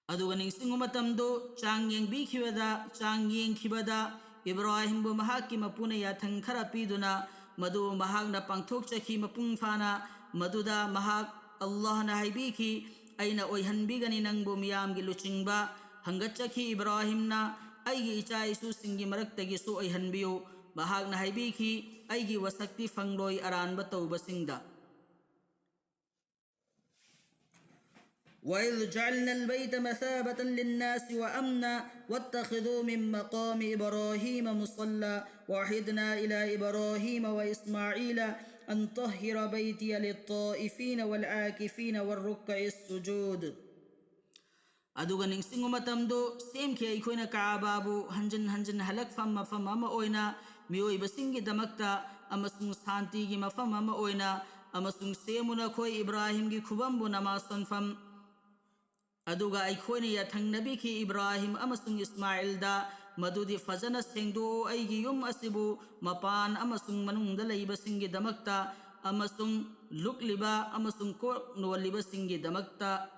ꯑꯗꯨꯒ ꯅꯤꯡꯁꯤꯡꯉꯨ ꯃꯇꯝꯗꯨ ꯆꯥꯡ ꯌꯦꯡꯕꯤꯈꯤꯕꯗ, ꯆꯥꯡ ꯌꯦꯡꯈꯤꯕꯗ ꯏꯕ꯭ꯔꯥꯍꯤꯝꯕꯨ ꯃꯍꯥꯛꯀꯤ ꯃꯄꯨꯅ ꯌꯥꯊꯪ ꯈꯔ ꯄꯤꯗꯨꯅ ꯃꯗꯨ ꯃꯍꯥꯛꯅ ꯄꯥꯡꯊꯣꯛꯆꯈꯤ ꯃꯄꯨꯡ ꯐꯥꯅ꯫ ꯃꯗꯨꯗ ꯃꯍꯥꯛ, ꯑꯜꯂꯥꯍꯅ ꯍꯥꯏꯕꯤꯈꯤ, "ꯑꯩꯅ ꯑꯣꯏꯍꯟꯕꯤꯒꯅꯤ ꯅꯪꯕꯨ ꯃꯤꯌꯥꯝꯒꯤ ꯂꯨꯆꯤꯡꯕ"꯫ ꯍꯪꯒꯠꯆꯈꯤ ꯏꯕ꯭ꯔꯥꯍꯤꯝꯅ, "ꯑꯩꯒꯤ ꯏꯆꯥ ꯏꯁꯨꯁꯤꯡꯒꯤ ꯃꯔꯛꯇꯒꯤꯁꯨ ꯑꯣꯏꯍꯟꯕꯤꯌꯨ"꯫ ꯃꯍꯥꯛꯅ ꯍꯥꯏꯕꯤꯈꯤ, "ꯑꯩꯒꯤ ꯋꯥꯁꯛꯇꯤ ꯐꯪꯂꯣꯏ ꯑꯔꯥꯟꯕ ꯇꯧꯕꯁꯤꯡꯗ"꯫ وإذ جعلنا البيت مثابة للناس وأمنا واتخذوا من مقام إبراهيم مصلى وعهدنا إلى إبراهيم وإسماعيل أن طهر بيتي للطائفين والعاكفين والركع السجود. ꯑꯗꯨꯒ ꯅꯤꯡꯁꯤꯡꯉꯨ ꯃꯇꯝꯗꯨ ꯁꯦꯝꯈꯤ ꯑꯩꯈꯣꯏꯅ ꯀꯥꯕꯥꯕꯨ ꯍꯟꯖꯤꯟ ꯍꯟꯖꯤꯟ ꯍꯜꯂꯛꯐꯝ ꯃꯐꯝ ꯑꯃ ꯑꯣꯏꯅ ꯃꯤꯑꯣꯏꯕꯁꯤꯡꯒꯤꯗꯃꯛꯇ ꯑꯃꯁꯨꯡ ꯁꯥꯟꯇꯤꯒꯤ ꯃꯐꯝ ꯑꯃ ꯑꯣꯏꯅ, ꯑꯃꯁꯨꯡ ꯁꯦꯝꯃꯨ ꯅꯈꯣꯏ ꯏꯕ꯭ꯔꯥꯍꯤꯝꯒꯤ ꯈꯨꯕꯝꯕꯨ ꯅꯃꯥꯖ ꯁꯣꯟꯐꯝ꯫ ꯑꯗꯨꯒ ꯑꯩꯈꯣꯏꯅ ꯌꯥꯊꯪꯅꯕꯤꯈꯤ ꯏꯕ꯭ꯔꯥꯍꯤꯝ ꯑꯃꯁꯨꯡ ꯏꯁꯃꯥꯏꯜꯗ, ꯃꯗꯨꯗꯤ ꯐꯖꯅ ꯁꯦꯡꯗꯣꯛꯎ ꯑꯩꯒꯤ ꯌꯨꯝ ꯑꯁꯤꯕꯨ, ꯃꯄꯥꯟ ꯑꯃꯁꯨꯡ ꯃꯅꯨꯡꯗ ꯂꯩꯕꯁꯤꯡꯒꯤꯗꯃꯛꯇ, ꯑꯃꯁꯨꯡ ꯂꯨꯛꯂꯤꯕ ꯑꯃꯁꯨꯡ ꯀꯣꯛ ꯅꯣꯜꯂꯤꯕꯁꯤꯡꯒꯤꯗꯃꯛꯇ꯫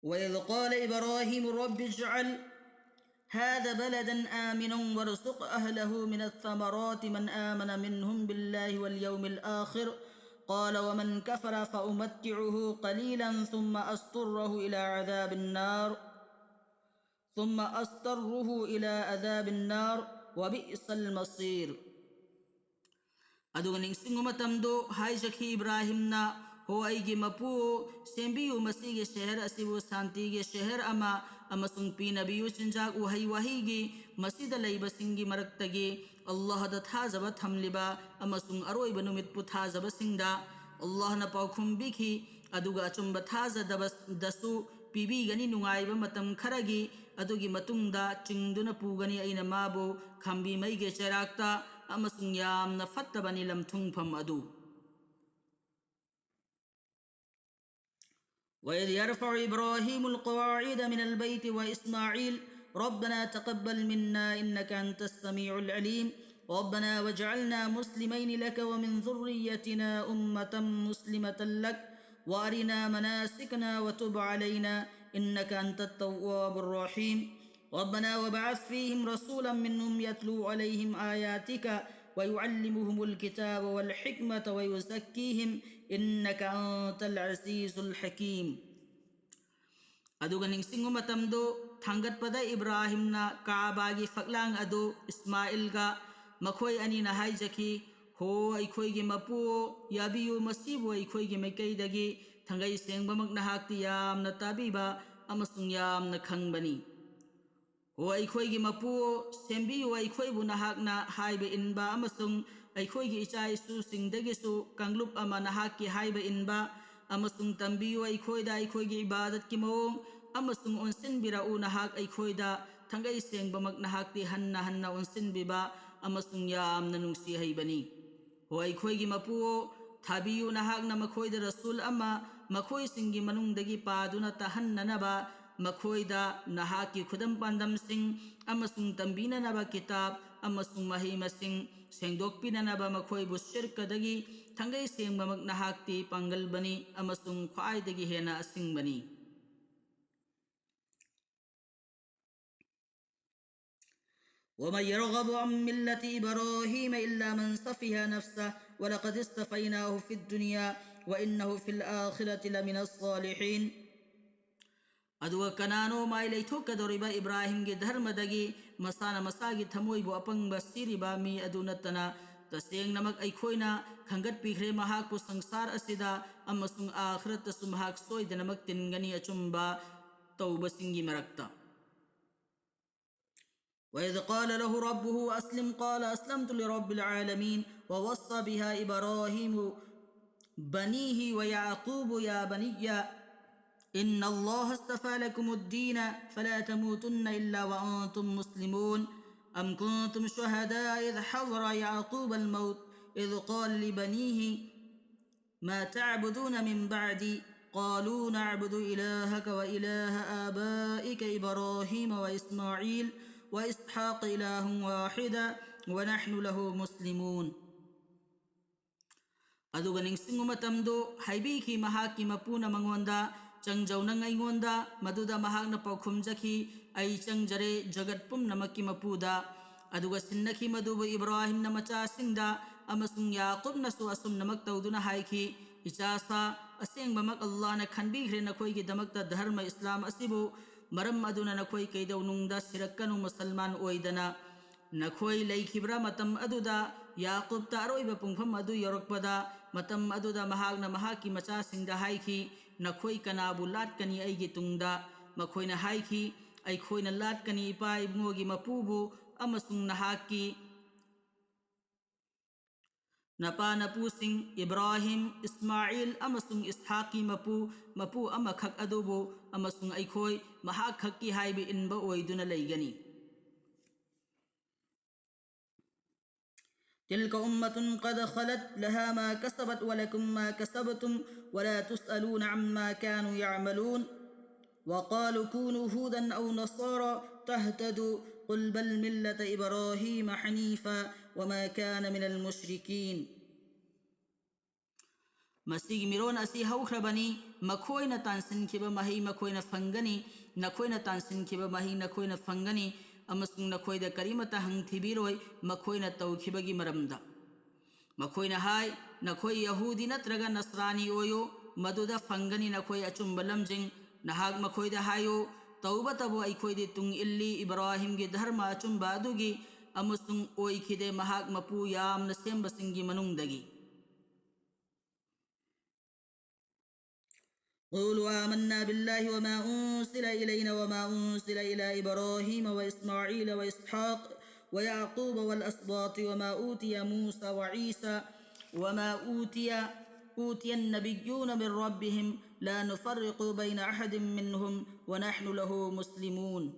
وإذ قال إبراهيم رب اجعل هذا بلدا آمنا وارزق أهله من الثمرات من آمن منهم بالله واليوم الآخر قال ومن كفر فأمتعه قليلا ثم أضطره إلى عذاب النار ثم أضطره إلى عذاب النار وبئس المصير. ꯑꯗꯨꯒ ꯅꯤꯡꯁꯤꯡꯉꯨ ꯃꯇꯝꯗꯨ ꯍꯥꯏꯖꯈꯤ ꯏꯕ꯭ꯔꯥꯍꯤꯝꯅ, "ꯍꯣ ꯑꯩꯒꯤ ꯃꯄꯨ, ꯁꯦꯝꯕꯤꯌꯨ ꯃꯁꯤꯒꯤ ꯁꯍꯔ ꯑꯁꯤꯕꯨ ꯁꯥꯟꯇꯤꯒꯤ ꯁꯍꯔ ꯑꯃ, ꯑꯃꯁꯨꯡ ꯄꯤꯅꯕꯤꯌꯨ ꯆꯤꯟꯖꯥꯛ ꯎꯍꯩ ꯋꯥꯍꯩꯒꯤ, ꯃꯁꯤꯗ ꯂꯩꯕꯁꯤꯡꯒꯤ ꯃꯔꯛꯇꯒꯤ ꯑꯜꯂꯥꯍꯗ ꯊꯥꯖꯕ ꯊꯝꯂꯤꯕ ꯑꯃꯁꯨꯡ ꯑꯔꯣꯏꯕ ꯅꯨꯃꯤꯠꯄꯨ ꯊꯥꯖꯕꯁꯤꯡꯗ"꯫ ꯑꯜꯂꯥꯍꯅ ꯄꯥꯎꯈꯨꯝ ꯄꯤꯈꯤ, "ꯑꯗꯨꯒ ꯑꯆꯨꯝꯕ ꯊꯥꯖꯗꯕꯗꯁꯨ ꯄꯤꯕꯤꯒꯅꯤ ꯅꯨꯡꯉꯥꯏꯕ ꯃꯇꯝ ꯈꯔꯒꯤ, ꯑꯗꯨꯒꯤ ꯃꯇꯨꯡꯗ ꯆꯤꯡꯗꯨꯅ ꯄꯨꯒꯅꯤ ꯑꯩꯅ ꯃꯥꯕꯨ ꯈꯝꯕꯤ ꯃꯩꯒꯤ ꯆꯩꯔꯥꯛꯇ ꯑꯃꯁꯨꯡ ꯌꯥꯝꯅ ꯐꯠꯇꯕ ꯅꯤꯂꯝ ꯊꯨꯡꯐꯝ ꯑꯗꯨ"꯫ وإذ يرفع إبراهيم القواعد من البيت وإسماعيل ربنا تقبل منا إنك أنت السميع العليم ربنا واجعلنا مسلمين لك ومن ذريتنا أمة مسلمة لك وأرنا مناسكنا وتب علينا إنك أنت التواب الرحيم. ربنا وابعث فيهم رسولا منهم يتلو عليهم آياتك ويعلمهم الكتاب والحكمة ويزكيهم إنك أنت العزيز الحكيم. ꯑꯗꯨꯒ ꯅꯤꯡꯁꯤꯡꯕ ꯃꯇꯝꯗꯨ ꯊꯥꯡꯒꯠꯄꯗ ꯏꯕ꯭ꯔꯥꯍꯤꯝꯅ ꯀꯥꯕꯥꯒꯤ ꯐꯛꯂꯥꯡ ꯑꯗꯨ ꯏꯁꯃꯥꯏꯜꯒ ꯃꯈꯣꯏ ꯑꯅꯤꯅ ꯍꯥꯏꯖꯈꯤ, "ꯍꯣ ꯑꯩꯈꯣꯏꯒꯤ ꯃꯄꯨ, ꯌꯥꯕꯤꯌꯨ, ꯃꯁꯤꯕꯨ ꯑꯩꯈꯣꯏꯒꯤ ꯃꯥꯏꯀꯩꯗꯒꯤ ꯊꯥꯡꯒꯩ ꯁꯦꯡꯕꯃꯛ ꯅꯍꯥꯛꯇꯤ ꯌꯥꯝꯅ ꯇꯥꯕꯤꯕ ꯑꯃꯁꯨꯡ ꯌꯥꯝꯅ ꯈꯪꯕꯅꯤ꯫ ꯍꯣ ꯑꯩꯈꯣꯏꯒꯤ ꯃꯄꯨ, ꯁꯦꯝꯕꯤꯌꯨ, ꯑꯩꯈꯣꯏꯕꯨ ꯅꯍꯥꯛꯅ ꯍꯥꯏꯕ ꯏꯟꯕ ꯑꯃꯁꯨꯡ ꯑꯩꯈꯣꯏꯒꯤ ꯏꯆꯥ ꯏꯁꯨꯁꯤꯡꯗꯒꯤꯁꯨ ꯀꯥꯡꯂꯨꯞ ꯑꯃ ꯅꯍꯥꯛꯀꯤ ꯍꯥꯏꯕ ꯏꯟꯕ ꯑꯃꯁꯨꯡ ꯇꯝꯕꯤꯌꯨ ꯑꯩꯈꯣꯏꯗ ꯑꯩꯈꯣꯏꯒꯤ ꯏꯕꯥꯗꯠꯀꯤ ꯃꯑꯣꯡ ꯑꯃꯁꯨꯡ ꯑꯣꯟꯁꯤꯟꯕꯤꯔꯛꯎ꯫ ꯅꯍꯥꯛ ꯑꯩꯈꯣꯏꯗ ꯊꯥꯡꯒꯩ ꯁꯦꯡꯕꯃꯛ ꯅꯍꯥꯛꯇꯤ ꯍꯟꯅ ꯍꯟꯅ ꯑꯣꯟꯁꯤꯟꯕꯤꯕ ꯑꯃꯁꯨꯡ ꯌꯥꯝꯅ ꯅꯨꯡꯁꯤ ꯍꯩꯕꯅꯤ꯫ ꯍꯣ ꯑꯩꯈꯣꯏꯒꯤ ꯃꯄꯨ, ꯊꯥꯕꯤꯌꯨ, ꯅꯍꯥꯛꯅ ꯃꯈꯣꯏꯗ ꯔꯁꯨꯜ ꯑꯃ ꯃꯈꯣꯏꯁꯤꯡꯒꯤ ꯃꯅꯨꯡꯗꯒꯤ ꯄꯥꯗꯨꯅ ꯇꯥꯍꯟꯅꯅꯕ, ꯃꯈꯣꯏꯗ ꯅꯍꯥꯛꯀꯤ ꯈꯨꯗꯝ ꯄꯥꯟꯗꯝꯁꯤꯡ ꯑꯃꯁꯨꯡ ꯇꯝꯕꯤꯅꯅꯕ ꯀꯤꯇꯥꯕ ꯑꯃꯁꯨꯡ ꯃꯍꯩ ꯃꯁꯤꯡ ꯁꯦꯡꯗꯣꯛꯄꯤꯅꯅꯕ꯫ ꯃꯈꯣꯏꯕꯨ ꯁꯤꯔꯀꯗꯒꯤ ꯊꯥꯡꯒꯩ ꯁꯦꯡꯕꯃꯛ ꯅꯍꯥꯛꯇꯤ ꯄꯥꯡꯒꯜꯕꯅꯤ ꯑꯃꯁꯨꯡ ꯈ꯭ꯋꯥꯏꯗꯒꯤ ꯍꯦꯟꯅ ꯑꯁꯤꯡꯕꯅꯤ꯫ ومن يرغب عن ملة إبراهيم إلا من سفه نفسه ولقد اصطفيناه في الدنيا وإنه في الآخرة لمن الصالحين꯫ ꯑꯗꯨꯒ ꯀꯅꯥꯅꯣ ꯃꯥꯏ ꯂꯩꯊꯣꯛꯀꯗꯧꯔꯤꯕ ꯏꯕ꯭ꯔꯥꯍꯤꯝꯒꯤ ꯙꯔꯃꯗꯒꯤ ꯃꯁꯥꯅ ꯃꯁꯥꯒꯤ ꯊꯃꯣꯏꯕꯨ ꯑꯄꯪꯕ ꯁꯤꯔꯤꯕ ꯃꯤ ꯑꯗꯨ ꯅꯠꯇꯅ? ꯇꯁꯦꯡꯅꯃꯛ ꯑꯩꯈꯣꯏꯅ ꯈꯟꯒꯠꯄꯤꯈ꯭ꯔꯦ ꯃꯍꯥꯛꯄꯨ ꯁꯪꯁꯥꯔ ꯑꯁꯤꯗ ꯑꯃꯁꯨꯡ ꯑꯥꯈꯤꯔꯠꯇꯁꯨ ꯃꯍꯥꯛ ꯁꯣꯏꯗꯅꯃꯛ ꯇꯤꯟꯒꯅꯤ ꯑꯆꯨꯝꯕ ꯇꯧꯕꯁꯤꯡꯒꯤ ꯃꯔꯛꯇ꯫ وإذ قال له ربه أسلم قال أسلمت لرب العالمين ووصى بها إبراهيم بنيه ويعقوب يا بني إن الله اصطفى لكم الدين فلا تموتن إلا وأنتم مسلمون. أم كنتم شهداء إذ حضر يعقوب الموت إذ قال لبنيه ما تعبدون من بعدي قالوا نعبد إلهك وإله آبائك إبراهيم وإسماعيل وإسحاق إلها واحدا ونحن له مسلمون. ꯑꯗꯨꯒ ꯅꯤꯡꯁꯤꯡꯕ ꯃꯇꯝꯗꯨ ꯍꯥꯏꯕꯤꯈꯤ ꯃꯍꯥꯛꯀꯤ ꯃꯄꯨꯅ ꯃꯉꯣꯟꯗ, ꯆꯪꯖꯧ ꯅꯪ ꯑꯩꯉꯣꯟꯗ꯫ ꯃꯗꯨꯗ ꯃꯍꯥꯛꯅ ꯄꯥꯎꯈꯨꯝꯖꯈꯤ, "ꯑꯩ ꯆꯪꯖꯔꯦ, ꯖꯒꯠ ꯄꯨꯝꯅꯃꯛꯀꯤ ꯃꯄꯨꯗ"꯫ ꯑꯗꯨꯒ ꯁꯤꯟꯅꯈꯤ ꯃꯗꯨꯕꯨ ꯏꯕ꯭ꯔꯥꯍꯤꯝꯅ ꯃꯆꯥꯁꯤꯡꯗ ꯑꯃꯁꯨꯡ ꯌꯥꯀꯨꯕꯅꯁꯨ ꯑꯁꯨꯝꯅꯃꯛ ꯇꯧꯗꯨꯅ ꯍꯥꯏꯈꯤ, "ꯏꯆꯥꯁꯥ, ꯑꯁꯦꯡꯕꯃꯛ ꯑꯜꯂꯥꯍꯅ ꯈꯟꯕꯤꯈ꯭ꯔꯦ ꯅꯈꯣꯏꯒꯤꯗꯃꯛꯇ ꯙꯔꯃ ꯏꯁꯂꯥꯝ ꯑꯁꯤꯕꯨ꯫ ꯃꯔꯝ ꯑꯗꯨꯅ ꯅꯈꯣꯏ ꯀꯩꯗꯧꯅꯨꯡꯗ ꯁꯤꯔꯛꯀꯅꯨ, ꯃꯨꯁꯜꯃꯥꯟ ꯑꯣꯏꯗꯅ"꯫ ꯅꯈꯣꯏ ꯂꯩꯈꯤꯕ꯭ꯔꯥ? ꯃꯇꯝ ꯑꯗꯨꯗ ꯌꯥꯀꯨꯕꯇ ꯑꯔꯣꯏꯕ ꯄꯨꯡꯐꯝ ꯑꯗꯨ ꯌꯧꯔꯛꯄꯗ, ꯃꯇꯝ ꯑꯗꯨꯗ ꯃꯍꯥꯛꯅ ꯃꯍꯥꯛꯀꯤ ꯃꯆꯥꯁꯤꯡꯗ ꯍꯥꯏꯈꯤ, "ꯅꯈꯣꯏ ꯀꯅꯥꯕꯨ ꯂꯥꯠꯀꯅꯤ ꯑꯩꯒꯤ ꯇꯨꯡꯗ?" ꯃꯈꯣꯏꯅ ꯍꯥꯏꯈꯤ, "ꯑꯩꯈꯣꯏꯅ ꯂꯥꯠꯀꯅꯤ ꯏꯄꯥ ꯏꯕꯨꯡꯉꯣꯒꯤ ꯃꯄꯨꯕꯨ ꯑꯃꯁꯨꯡ ꯅꯍꯥꯛꯀꯤ ꯅꯄꯥ ꯅꯄꯨꯁꯤꯡ ꯏꯕ꯭ꯔꯥꯍꯤꯝ, ꯏꯁꯃꯥꯏꯜ ꯑꯃꯁꯨꯡ ꯏꯁꯍꯥꯛꯀꯤ ꯃꯄꯨ, ꯃꯄꯨ ꯑꯃꯈꯛ ꯑꯗꯨꯕꯨ, ꯑꯃꯁꯨꯡ ꯑꯩꯈꯣꯏ ꯃꯍꯥꯛ ꯈꯛꯀꯤ ꯍꯥꯏꯕ ꯏꯟꯕ ꯑꯣꯏꯗꯨꯅ ꯂꯩꯒꯅꯤ"꯫ تلك أمة قد خلت لها ما كسبت ولكم ما كسبتم ولا تسألون عما كانوا يعملون. وقالوا كونوا هودا أو نصارى تهتدوا. قل بل ملة إبراهيم حنيفا وما كان من المشركين. ꯃꯁꯤꯒꯤ ꯃꯤꯔꯣꯟ ꯑꯁꯤ ꯍꯧꯈ꯭ꯔꯕꯅꯤ꯫ ꯃꯈꯣꯏꯅ ꯇꯥꯟꯁꯤꯟꯈꯤꯕ ꯃꯍꯩ ꯃꯈꯣꯏꯅ ꯐꯪꯒꯅꯤ꯫ ꯅꯈꯣꯏꯅ ꯇꯥꯟꯁꯤꯟꯈꯤꯕ ꯃꯍꯩ ꯅꯈꯣꯏꯅ ꯐꯪꯒꯅꯤ꯫ ꯑꯃꯁꯨꯡ ꯅꯈꯣꯏꯗ ꯀꯔꯤꯃꯠꯇ ꯍꯪꯊꯤꯕꯤꯔꯣꯏ ꯃꯈꯣꯏꯅ ꯇꯧꯈꯤꯕꯒꯤ ꯃꯔꯝꯗ꯫ ꯃꯈꯣꯏꯅ ꯍꯥꯏ, "ꯅꯈꯣꯏ ꯌꯍꯨꯗꯤ ꯅꯠꯇ꯭ꯔꯒ ꯅꯁꯔꯥꯅꯤ ꯑꯣꯏꯌꯨ, ꯃꯗꯨꯗ ꯐꯪꯒꯅꯤ ꯅꯈꯣꯏ ꯑꯆꯨꯝꯕ ꯂꯝꯖꯤꯡ"꯫ ꯅꯍꯥꯛ ꯃꯈꯣꯏꯗ ꯍꯥꯏꯌꯨ, "ꯇꯧꯕꯇꯕꯨ ꯑꯩꯈꯣꯏꯗꯤ ꯇꯨꯡ ꯏꯜꯂꯤ ꯏꯕ꯭ꯔꯥꯍꯤꯝꯒꯤ ꯙꯔꯃ ꯑꯆꯨꯝꯕ ꯑꯗꯨꯒꯤ, ꯑꯃꯁꯨꯡ ꯑꯣꯏꯈꯤꯗꯦ ꯃꯍꯥꯛ ꯃꯄꯨ ꯌꯥꯝꯅ ꯁꯦꯝꯕꯁꯤꯡꯒꯤ ꯃꯅꯨꯡꯗꯒꯤ"꯫ قولوا آمنا بالله وما أنزل إلينا وما أنزل إلى إبراهيم وإسماعيل وإسحاق ويعقوب والأسباط وما أوتي موسى وعيسى وما أوتي، أوتي النبيون من ربهم لا نفرق بين أحد منهم ونحن له مسلمون.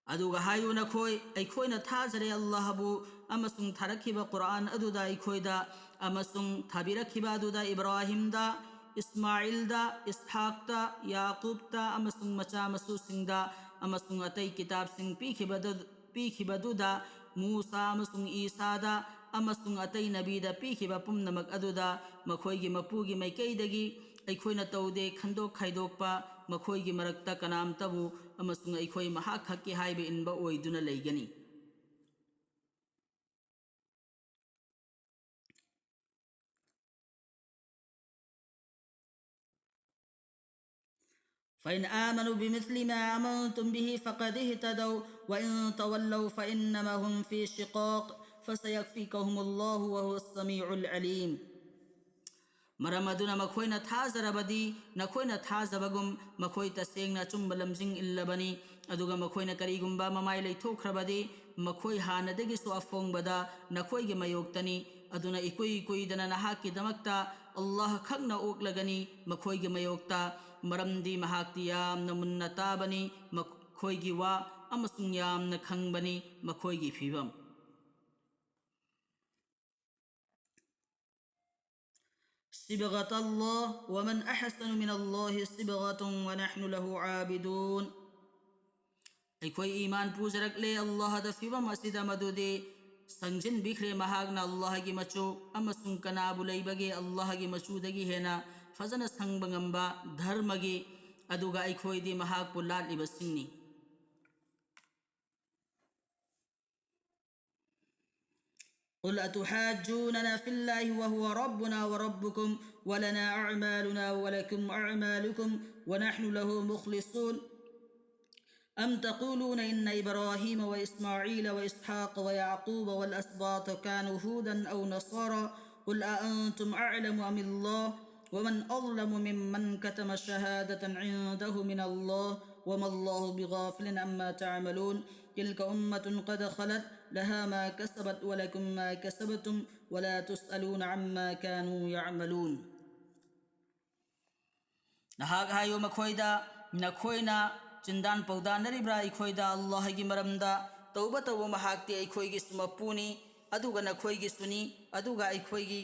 ꯑꯗꯨꯒ ꯍꯥꯏꯌꯨ ꯅꯈꯣꯏ, "ꯑꯩꯈꯣꯏꯅ ꯊꯥꯖꯔꯦ ꯑꯜꯂꯥꯍꯕꯨ ꯑꯃꯁꯨꯡ ꯊꯥꯔꯛꯈꯤꯕ ꯀꯨꯔꯥꯟ ꯑꯗꯨꯗ ꯑꯩꯈꯣꯏꯗ, ꯑꯃꯁꯨꯡ ꯊꯥꯕꯤꯔꯛꯈꯤꯕ ꯑꯗꯨꯗ ꯏꯕ꯭ꯔꯥꯍꯤꯝꯗ, ꯏꯁꯃꯥꯏꯜꯗ, ꯏꯁꯍꯥꯛꯇ, ꯌꯥꯀꯨꯕꯇ ꯑꯃꯁꯨꯡ ꯃꯆꯥ ꯃꯁꯨꯁꯤꯡꯗ, ꯑꯃꯁꯨꯡ ꯑꯇꯩ ꯀꯤꯇꯥꯕꯁꯤꯡ ꯄꯤꯈꯤꯕꯗ-, ꯄꯤꯈꯤꯕꯗꯨꯗ, ꯃꯨꯁꯥ ꯑꯃꯁꯨꯡ ꯏꯁꯥꯗ, ꯑꯃꯁꯨꯡ ꯑꯇꯩ ꯅꯕꯤꯗ ꯄꯤꯈꯤꯕ ꯄꯨꯝꯅꯃꯛ ꯑꯗꯨꯗ ꯃꯈꯣꯏꯒꯤ ꯃꯄꯨꯒꯤ ꯃꯥꯏꯀꯩꯗꯒꯤ ꯑꯩꯈꯣꯏꯅ ꯇꯧꯗꯦ ꯈꯟꯗꯣꯛ ꯈꯥꯏꯗꯣꯛꯄ, ꯃꯈꯣꯏꯒꯤ ꯃꯔꯛꯇ ꯀꯅꯥꯝꯇꯕꯨ ꯑꯃꯁꯨꯡ ꯑꯩꯈꯣꯏ ꯃꯍꯥꯛ ꯈꯛꯀꯤ ꯍꯥꯏꯕ ꯏꯟꯕ ꯑꯣꯏꯗꯨꯅ ꯂꯩꯒꯅꯤ꯫ فإن آمنوا بمثل ما آمنتم به فقد اهتدوا وإن تولوا فإنما هم في شقاق فسيكفيكهم الله وهو السميع العليم. ꯃꯔꯝ ꯑꯗꯨꯅ ꯃꯈꯣꯏꯅ ꯊꯥꯖꯔꯕꯗꯤ ꯅꯈꯣꯏꯅ ꯊꯥꯖꯕꯒꯨꯝ ꯃꯈꯣꯏ ꯇꯁꯦꯡꯅ ꯑꯆꯨꯝꯕ ꯂꯝꯖꯤꯡ ꯏꯜꯂꯕꯅꯤ꯫ ꯑꯗꯨꯒ ꯃꯈꯣꯏꯅ ꯀꯔꯤꯒꯨꯝꯕ ꯃꯃꯥꯏ ꯂꯩꯊꯣꯛꯈ꯭ꯔꯕꯗꯤ ꯃꯈꯣꯏ ꯍꯥꯟꯅꯗꯒꯤꯁꯨ ꯑꯐꯣꯡꯕꯗ ꯅꯈꯣꯏꯒꯤ ꯃꯥꯌꯣꯛꯇꯅꯤ꯫ ꯑꯗꯨꯅ ꯏꯀꯨꯏ ꯀꯨꯏꯗꯅ ꯅꯍꯥꯛꯀꯤꯗꯃꯛꯇ ꯑꯜꯂꯥꯍ ꯈꯛꯅ ꯑꯣꯛꯂꯒꯅꯤ ꯃꯈꯣꯏꯒꯤ ꯃꯥꯌꯣꯛꯇ, ꯃꯔꯝꯗꯤ ꯃꯍꯥꯛꯇꯤ ꯌꯥꯝꯅ ꯃꯨꯟꯅ ꯇꯥꯕꯅꯤ ꯃꯈꯣꯏꯒꯤ ꯋꯥ ꯑꯃꯁꯨꯡ ꯌꯥꯝꯅ ꯈꯪꯕꯅꯤ ꯃꯈꯣꯏꯒꯤ ꯐꯤꯕꯝ꯫ صبغة الله ومن أحسن من الله صبغة ونحن له عابدون. ꯑꯩꯈꯣꯏ ꯏꯃꯥꯟ ꯄꯨꯖꯔꯛꯂꯦ ꯑꯜꯂꯥꯍꯗ ꯐꯤꯕꯝ ꯑꯁꯤꯗ ꯃꯗꯨꯗꯤ ꯁꯪꯖꯤꯟꯕꯤꯈ꯭ꯔꯦ ꯃꯍꯥꯛꯅ ꯑꯜꯂꯥꯍꯒꯤ ꯃꯆꯨ, ꯑꯃꯁꯨꯡ ꯀꯅꯥꯕꯨ ꯂꯩꯕꯒꯦ ꯑꯜꯂꯥꯍꯒꯤ ꯃꯆꯨꯗꯒꯤ ꯍꯦꯟꯅ ꯐꯖꯅ ꯁꯪꯕ ꯉꯝꯕ ꯙꯔꯃꯒꯤ, ꯑꯗꯨꯒ ꯑꯩꯈꯣꯏꯗꯤ ꯃꯍꯥꯛꯄꯨ ꯂꯥꯠꯂꯤꯕꯁꯤꯡꯅꯤ꯫ قل أتحاجوننا في الله وهو ربنا وربكم ولنا أعمالنا ولكم أعمالكم ونحن له مخلصون. أم تقولون إن إبراهيم وإسماعيل وإسحاق ويعقوب والأسباط كانوا هودا أو نصارى؟ قل أأنتم أعلم أم الله؟ ومن أظلم ممن كتم شهادة عنده من الله وما الله بغافل عما تعملون. تلك أمة قد خلت لها ما كسبت ولكم ما كسبتم ولا تسألون عما كانوا يعملون. ꯅꯍꯥꯛ ꯍꯥꯏꯌꯨ ꯃꯈꯣꯏꯗ, ꯅꯈꯣꯏꯅ ꯆꯤꯟꯗꯥꯟ ꯄꯧꯗꯥꯟꯅꯔꯤꯕ꯭ꯔꯥ ꯑꯩꯈꯣꯏꯗ ꯑꯜꯂꯥꯍꯒꯤ ꯃꯔꯝꯗ? ꯇꯧꯕꯇꯕꯨ ꯃꯍꯥꯛꯇꯤ ꯑꯩꯈꯣꯏꯒꯤꯁꯨ ꯃꯄꯨꯅꯤ, ꯑꯗꯨꯒ ꯅꯈꯣꯏꯒꯤꯁꯨꯅꯤ, ꯑꯗꯨꯒ ꯑꯩꯈꯣꯏꯒꯤ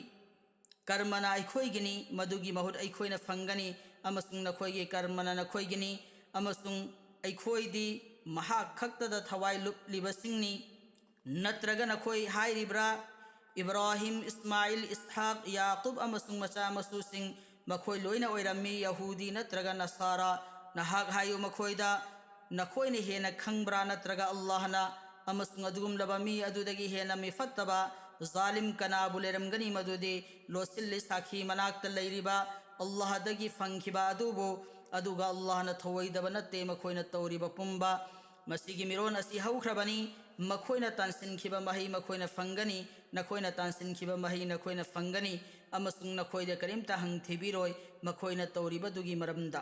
ꯀꯔꯃꯅ ꯑꯩꯈꯣꯏꯒꯤꯅꯤ, ꯃꯗꯨꯒꯤ ꯃꯍꯨꯠ ꯑꯩꯈꯣꯏꯅ ꯐꯪꯒꯅꯤ, ꯑꯃꯁꯨꯡ ꯅꯈꯣꯏꯒꯤ ꯀꯔꯃꯅ ꯅꯈꯣꯏꯒꯤꯅꯤ, ꯑꯃꯁꯨꯡ ꯑꯩꯈꯣꯏꯗꯤ ꯃꯍꯥꯛ ꯈꯛꯇꯗ ꯊꯋꯥꯏ ꯂꯨꯞꯂꯤꯕꯁꯤꯡꯅꯤ꯫ ꯅꯠꯇ꯭ꯔꯒ ꯅꯈꯣꯏ ꯍꯥꯏꯔꯤꯕ꯭ꯔꯥ, ꯏꯕ꯭ꯔꯥꯍꯤꯝ, ꯏꯁꯃꯥꯏꯜ, ꯏꯁꯍꯥꯛ, ꯌꯥꯀꯨꯕ ꯑꯃꯁꯨꯡ ꯃꯆꯥ ꯃꯁꯨꯁꯤꯡ ꯃꯈꯣꯏ ꯂꯣꯏꯅ ꯑꯣꯏꯔꯝꯃꯤ, ꯌꯍꯨꯗꯤ ꯅꯠꯇ꯭ꯔꯒ ꯅꯁꯥꯔꯥ꯫ ꯅꯍꯥꯛ ꯍꯥꯏꯌꯨ ꯃꯈꯣꯏꯗ, ꯅꯈꯣꯏꯅ ꯍꯦꯟꯅ ꯈꯪꯕ꯭ꯔꯥ ꯅꯠꯇ꯭ꯔꯒ ꯑꯜꯂꯥꯍꯅ? ꯑꯃꯁꯨꯡ ꯑꯗꯨꯒꯨꯝꯂꯕ ꯃꯤ ꯑꯗꯨꯗꯒꯤ ꯍꯦꯟꯅ ꯃꯤꯐꯠꯇꯕ, ꯖꯥꯂꯤꯝ ꯀꯅꯥꯕꯨ ꯂꯩꯔꯝꯒꯅꯤ? ꯃꯗꯨꯗꯤ ꯂꯣꯠꯁꯤꯜꯂꯤ ꯁꯥꯈꯤ ꯃꯅꯥꯛꯇ ꯂꯩꯔꯤꯕ ꯑꯜꯂꯥꯍꯗꯒꯤ ꯐꯪꯈꯤꯕ ꯑꯗꯨꯕꯨ꯫ ꯑꯗꯨꯒ ꯑꯜꯂꯥꯍꯅ ꯊꯧꯑꯣꯏꯗꯕ ꯅꯠꯇꯦ ꯃꯈꯣꯏꯅ ꯇꯧꯔꯤꯕ ꯄꯨꯝꯕ꯫ ꯃꯁꯤꯒꯤ ꯃꯤꯔꯣꯟ ꯑꯁꯤ ꯍꯧꯈ꯭ꯔꯕꯅꯤ꯫ ꯃꯈꯣꯏꯅ ꯇꯥꯟꯁꯤꯟꯈꯤꯕ ꯃꯍꯩ ꯃꯈꯣꯏꯅ ꯐꯪꯒꯅꯤ꯫ ꯅꯈꯣꯏꯅ ꯇꯥꯟꯁꯤꯟꯈꯤꯕ ꯃꯍꯩ ꯅꯈꯣꯏꯅ ꯐꯪꯒꯅꯤ, ꯑꯃꯁꯨꯡ ꯅꯈꯣꯏꯗ ꯀꯔꯤꯝꯇ ꯍꯪꯊꯤꯕꯤꯔꯣꯏ ꯃꯈꯣꯏꯅ ꯇꯧꯔꯤꯕꯗꯨꯒꯤ ꯃꯔꯝꯗ꯫